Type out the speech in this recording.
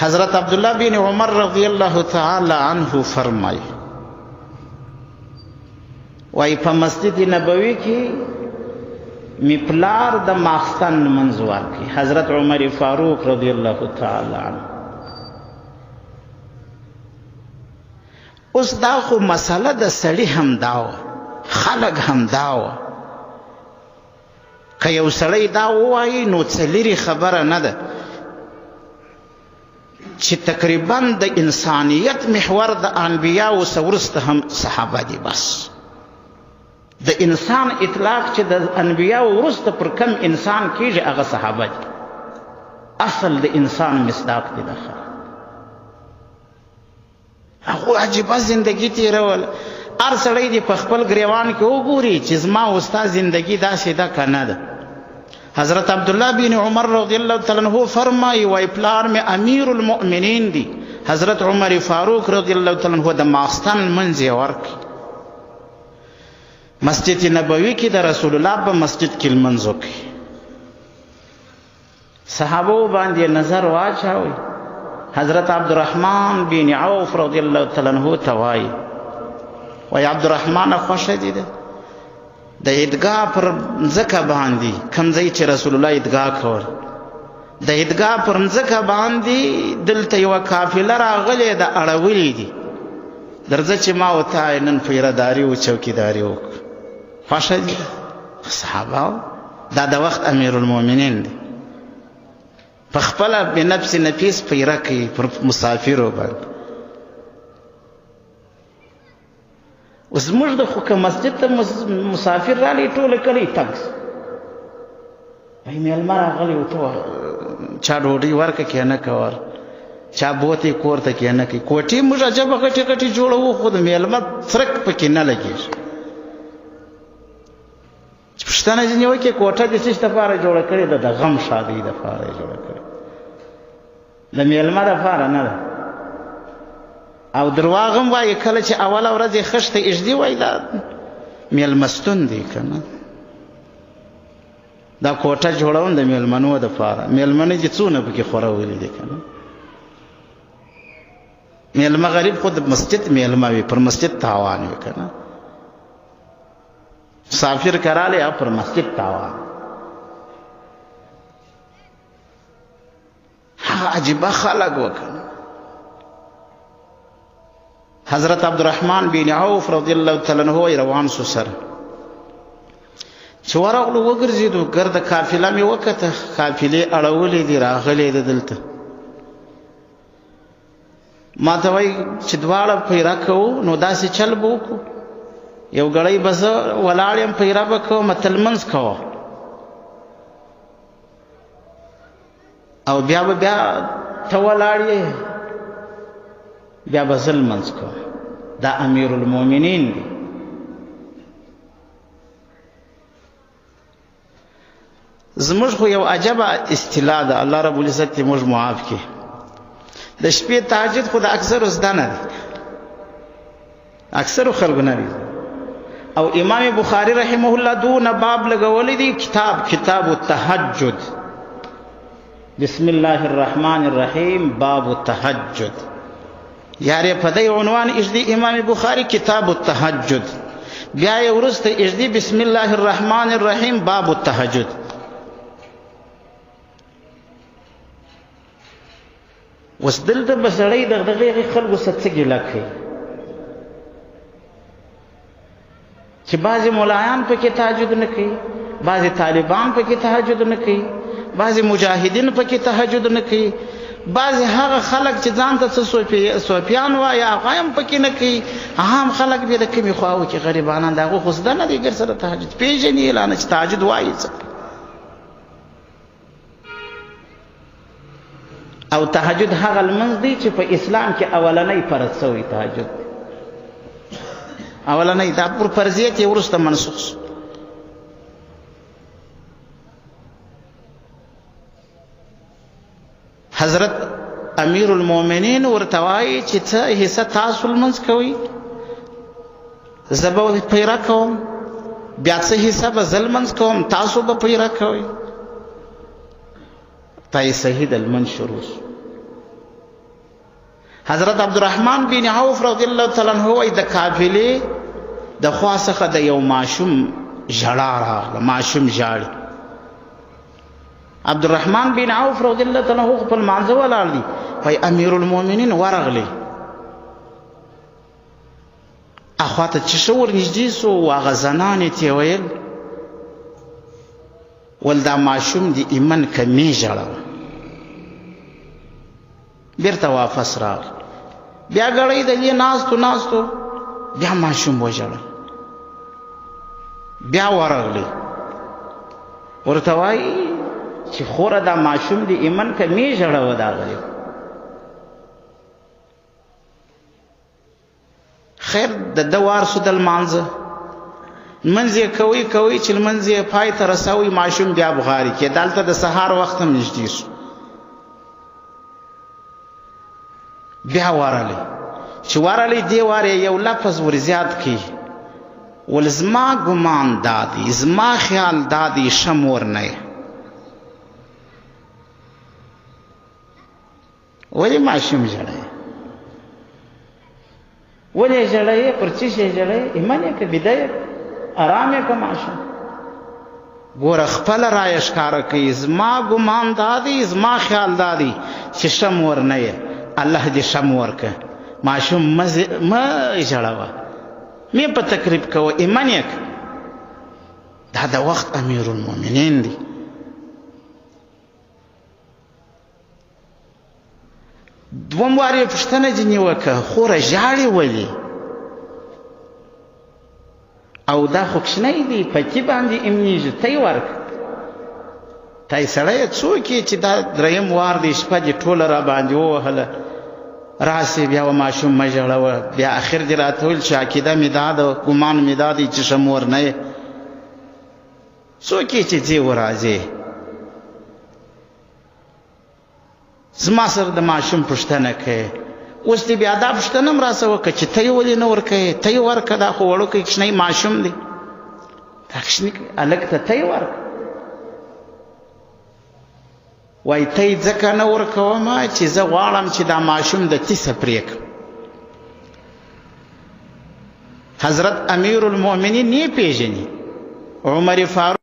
حضرت عبدالله بن عمر رضی الله تعالی عنه فرمای، وای په مسجد نبوي کې می پلار د ماخستن لمونځ ورکړي، حضرت عمر فاروق رضی الله تعالی عنه. اوس دا خو مسله د سړي هم دا وه، خلک هم دا وه. که یو سړی دا ووایي نو څه لرې خبره نه ده چې تقریبا د انسانیت محور د انبیاو څخه وروسته هم صحابه دي. بس د انسان اطلاق چې د انبیاو وروسته پر کم انسان کیږي هغه صحابه دي. اصل د انسان مصداق دی. د خلک هغو عجیبه زندگی تېروله. هر سړی دې په خپل ګریوان کې وګوري چې زما او ستا زندگی داسې ده که نه ده. حضرت عبدالله بن عمر رضی الله تعالی عنہ فرمایي، وای پلار مې امیر المؤمنین دی، حضرت عمر فاروق رضی الله تعالی عنہ د ماخستن لمونځ یې ورکړ. مسجد نبوي کې د رسول الله په مسجد کې لمونځ وکړي. صحابو باندې نظر واچاوي، حضرت عبدالرحمن بن عوف رضی الله تعالی عنہ ته وایي، وایي عبدالرحمن خوښه دي ده د عیدګاه پر مځکه باندې، کوم ځای چې رسول الله عیدګاه کول، د عیدګاه پر مځکه باندې دلته یوه قافله راغلې ده، اړولې دي، درځه چې ما او تا یې نن پیره داري او چوکیداري وکړو. خوښه دي ده صحابه، دا د وخت امیر المؤمنین دی، په خپله بنفس نفیس پیره کوي پر مسافرو باندې. اوس موږ د خو که مسجد ته مسافر رالی ټوله کلی تنګ سو، وایي مېلمه راغلی و، ته چا ډوډۍ ورکه که نه که ور چا بوتې کور ته که نه کوي. کوټې موږ عجبه غټې غټې جوړوو، خو د مېلمه څرک پکې نه لګېږي. چې پوښتنه ځینې وکړي کوټه دې څه دپاره جوړه کړې ده؟ د غم ښادۍ دپاره یې جوړه کړې، د مېلمه دپاره نه ده. او درواغ هم وایي، کله چې اوله ورځ یې خښته ایږدي وایي دا مېلمستون دی که نه، دا کوټه جوړوم د مېلمنو دپاره، مېلمنه دې څونه پکې خورولي دي که نه. مېلمه غریب خو د مسجد مېلمه وي، پر مسجد تاوان وي که نه. مسافر کراله او پر مسجد تاوان. هغه عجیبه خلک وکړه. حضرت عبدالرحمن بن عوف رضی الله تعالی عنہ روان سو سره، چې ورغلو وګرځېدو، ګرده قافله مې وکته، قافلې اړولې دي، راغلې ده دلته. ما ته وایي چې دواړه پیره کوو، نو داسې چل به وکړو، یو ګړی به زه ولاړ یم پیره به کوم، ته لمونځ کوه، او بیا به بیا ته ولاړ یې، بیا به زه لمونځ کوم. دا امیر المؤمنین دی. زموږ خو یو عجبه اصطلاح ده، الله رب العزت دې موږ معاف کړي. د شپې تهجد خو د اکثرو زده نه دی، اکثرو خلکو نه دی. او امام بخاری رحمه الله دونه باب لګولی دی، کتاب کتاب التهجد، بسم الله الرحمن الرحیم، باب التهجد. یاره په دې عنوان اجدي امام بخاری کتاب التهجد، بیا یې وروسته اجدي بسم الله الرحمن الرحیم باب التهجد. اوس دلته به سړی د دغې خلکو څخه څه ګیله کوي چې بعضې ملایان پکې تهجد نه کوي، بعضې طالبان پکې تهجد نه کوي، بعضې مجاهدین پکې تهجد نه کوي، بعضې هغه خلک چې ځان ته څه صوفیان وایي هغه هم پکې نه کوي. عام خلک بیا د کومې خوا وکړي؟ غریبانان د هغو خو زده نه دی ګر سره تهجد پېژني یې لا نه چې تهجد وایي څه. او تهجد هغه لمونځ دی چې په اسلام کې اولنی فرض سوی تهجد دی، اولنی دا پر فرضیت یې وروسته منسوخ سو. حضرت امیر المؤمنین ورته وایي چې څه حصه تاسو لمونځ کوئ، زه به پیره کوم، بیا څه حصه به زه لمونځ کوم، تاسو به پیره کوئ. تا یې صحیح د لمونځ شروع سو. حضرت عبدالرحمن بن عوف رضی الله تعالی عنہ وایي د قافلې د خوا څخه د یو ماشوم ژړا راغله، ماشوم ژاړي. عبدالرحمن بن عوف رضی الله تعالی عنہ خپل مانځه ولاړ دي، وایي امیر المؤمنین ورغلی، اخوا ته چې ښه ورنږدې سو، هغه زنانې ته یې ویل ول دا ماشوم دې ایمن کمې ژړوه. بیرته واپس راغی، بیا ګړی د دې ناستو ناستو بیا ماشوم وژړل، بیا ورغلی ورته وایي چې خوره دا ماشوم دې ایمن که مې ژړوه. دا غلی خیر د ده وار سو د لمانځه، لمونځ یې کوي کوي چې لمونځ یې پای ته رسوي، ماشوم بیا بغاري کېده. هلته د سهار وخت هم نږدې شو، بیا ورغلی، چې ورغلی دې وار یې یو لفظ ور زیات کړي، ول زما ګمان دا دی، زما خیال دا دی، ښه مور نه یې. ولې ماشوم ژړی؟ ولې ژړی؟ پر څه شي ژړی؟ ایمان یې که بیده یې، ارام یې که ماشوم. ګوره خپله رایه ښکاره کوي، زما ګمان دا دی، زما خیال دا دی چې ښه مور نه یې، الله دې ښه مور که. ماشوم مه ژړوه، مې په تکلیف کوه، ایمان یې که. دا د وخت امیر المؤمنین دی. دوم وار یې پوښتنه ځینې وکړه، خوره ژاړې ولې؟ او دا خو کوچنی دی، په تي باندې امنېږي، ته یې ورکړه. ته یې سړی څوک یې چې دا دریم وار دی شپه دې ټوله را باندې ووهله، راسې بیا و ماشوم مه ژړوه. بیا اخر دې راته وویل چې عقیده مې دا ده، ګمان مې دا دی چې ښه مور نه یې. څوک یې چې ځې و راځې؟ زما سره د ماشوم پوښتنه کوي. اوس دې بیا دا پوښتنه هم راسره وکړه چې ته یې ولې نه ورکوې؟ ته یې ورکړه، دا خو وړوکی کوچنی ماشوم دی، دا کوچني هلک ته ته یې ورکړه. وایي ته یې ځکه نه ورکوم چې زه غواړم چې دا ماشوم د تیسه پرې کړم. حضرت امیر المؤمنین نه پیژني، عمر فاروق